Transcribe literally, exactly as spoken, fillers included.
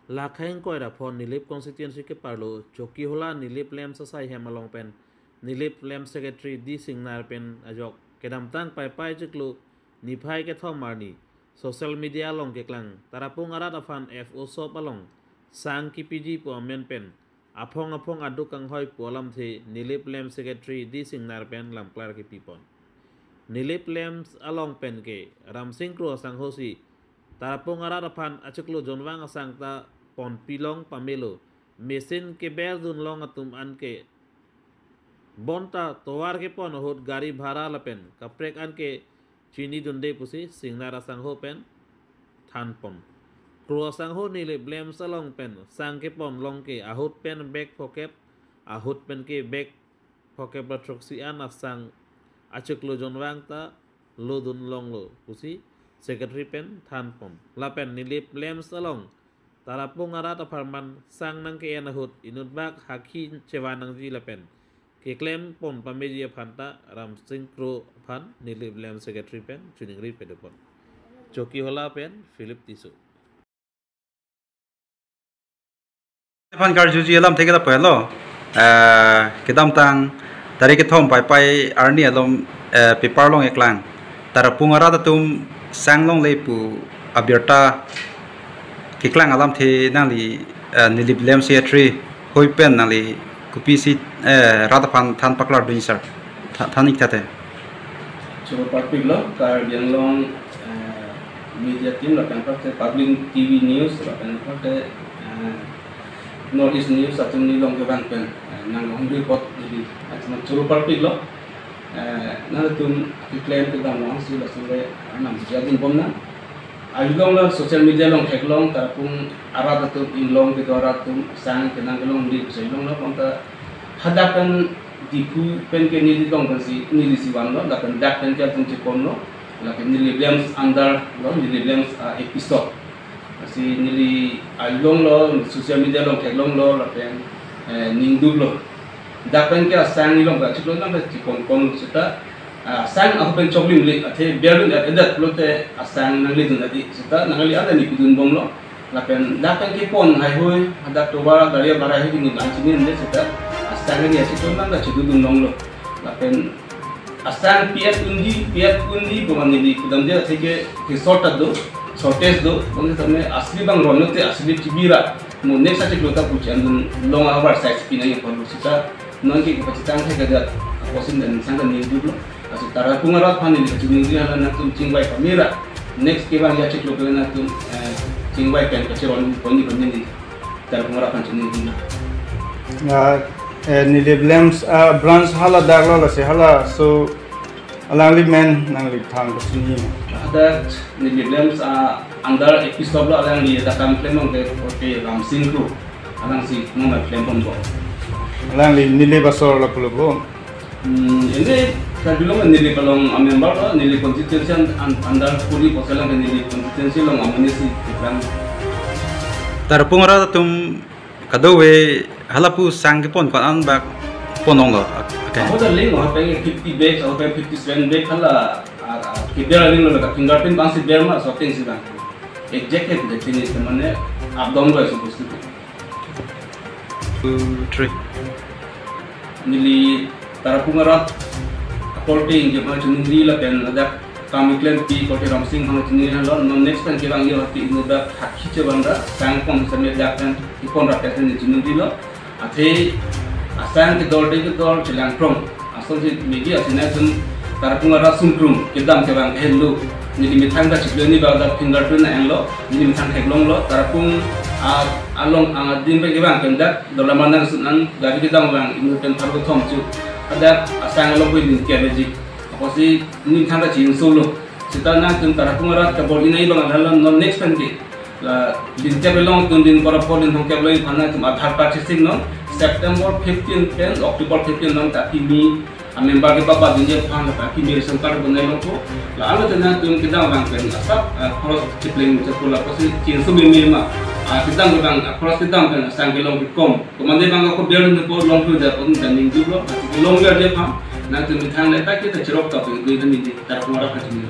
Lakhang koira phon Nilip constituency keparlo Chokihola Nilip LAMPS asai hem along pen Nilip LAMPS secretary D Singnar pen ajok kedamtang Paipai chiklo niphai kethom arni social media along keklang Tarapung arat aphan F O shop along sang kipiji pu amen pen aphong aphong aduk kanghoi pu alamthe Nilip LAMPS secretary D Singnar pen lamklar kipipon. Nilip LAMPS along pen ke Ramsing Kro asangho si Tarapung arat aphan achiklo jonvang asang ta ponpilong pamelo, machine keberdun long atum anke bonta tovar kepon ahut gari bhara lapen kaprek anke chinidunde pusi Singnar asangho pen thanpon. Kro asangho Nilip LAMPS along pen sang kepon long ke ahut pen bag phokep, ahut pen ke bag phokep ra throksi an asang achiklo jonvang ta lodun longlo pusi secretary pen thanpon. Lapen Nilip LAMPS along Tarapung arat apharman sang nangke-en ahut inutbak hakhi chevan nangji lapen keklem pon pameji aphan ta Ramsing Kro aphan Nilip LAMPS secretary pen choningri padopon. Chokihola pen Philip Tisso. Aphan karjuji alamthe ke lapu helo. Eh, kedamtang tarik kethom Paipai arni along, eh, paper along eklang Tarapung arat atum sang longle pu abirta keklang alamthe nangli, eh, Nilip LAMPS secretary hoi pen nangli kopisi, eh, rat aphan than paklardun sir. Tha-, than ik thate. Choro parpiklo, Karbi Anglong, eh, media team lapen aparte public T V news lapen aparte, eh, North East News atum neli along kevang pen, eh, nanghumri apot neli atum choro parpiklo. Eh, nangtum keklem kedam long si lason le, eh, nang jadin bomna. Along lo social media along theklong Tarapung arat atum inglong kedo arat atum sang kenang kelong di bisa inglong lo bonta hadak pen Diphu pen ke neli along pen si neli si vanlo, lapen dak pen ke atum cheponlo, lapen Nilip LAMPS under lo, Nilip LAMPS, ah, episode. Si neli along lo, social media along theklong lo, lapen, eh, ningduk lo. Dak pen ke asang neli along ba chiklo nang ba chikon kon seta, ah, asang ahut pen choklim le, athe biarun at edat lote asang nangledun adi seta nangli ada ni pidun bomlo. Lapen dak pen kepon hai hoi, hadak tovar gari bhara hai kini lang chini le seta asang neli achiklo nang ba chidudun longlo. Lapen asang P F undi, P F undi pu mane di kedam dia athe ke, ke short do, shortage do, bonta tame asli bang ron lote asli T V ra. Mo next achiklo ta puchi andun long avar size pinai pon seta non ke kepachitang the kadat aposin dan sang dan ningduk lo. Asu Tarapung arat aphan neli kachiningri hala nangtum chingvai pamera. Next kevang ya achiklo ke nangtum, eh, chingvai pen kachiron poni poni ni. Tarapung arat aphan chiningri. Ya, eh, Nilip LAMPS, ah, branch hala dak lo lasi hala so alangli men nangli than kachiningri. Hadak Nilip LAMPS, ah, under episode lo alangli dak kam klem nong ke, oke, Ramsing Kro. Alangsi nang ma klem pon bo. Alangli Nilip asor lapulo bo. Hmm, ini Karbi Anglong Nilip along a member lo, Nilip constituency an, an, under puri poselang ke Nilip constituency along amani si keklang. Tarapung arat atum kadokave halapu sang kepon ko-an bak pon longlo. Okay. Ako da ling, ako pa fifty bags, ako pa fifty-seven bag hala, ah, ah, keber ling lo ka fingerprint bang si ber ma, so thing si bang. Exact ke, exact thing is mane abdom lo supposed to be. Two, three. Neli Tarapung arat akorte ingjema chiningri lapen ladak kam keklempi korte Ramsing aphan chiningri lo, non next time kevang yo hati inutbak hakhi chevan ra sang pon same dak pen kepon ra pen neli chiningri lo. Athe asang kedor de kedor chelang krong. Asonsi media si nangtum Tarapung arat sungkrung kedam kevang henlo. Neli methang ta chiklo ni ba dak fingerprint na englo. Neli methang theklong lo. Tarapung a, along ang adim pen kevang pen dak dola manang sun ang gari kedam vang inut pen thar kethom chu. Hadak asang along ko din kya beji. Akosi neli methang ta chin solo. Seta nangtum Tarapung arat kabor inai bang adalan non next time ke. La, din kya belong tun din kora pon din hong kya belong aphan nangtum Aadhaar card chesing non. September fifteen pen October fifteen non ta kimi a member ke baba din je aphan la kimi ration card bonai longpo. La, alo tena nangtum kedam bang pen asap, ah, khoros chepleng chepo la akosi chin so meme ma. Ah, kedam bang, ah, khoros kedam pen asang kelong kekom. Komane bang ako biar ne po long tu ja pon dan ning jublo. Long biar je aphan nangtum methang le ta kita cherok ta pe dui dan ning Tarapung arat ka chin.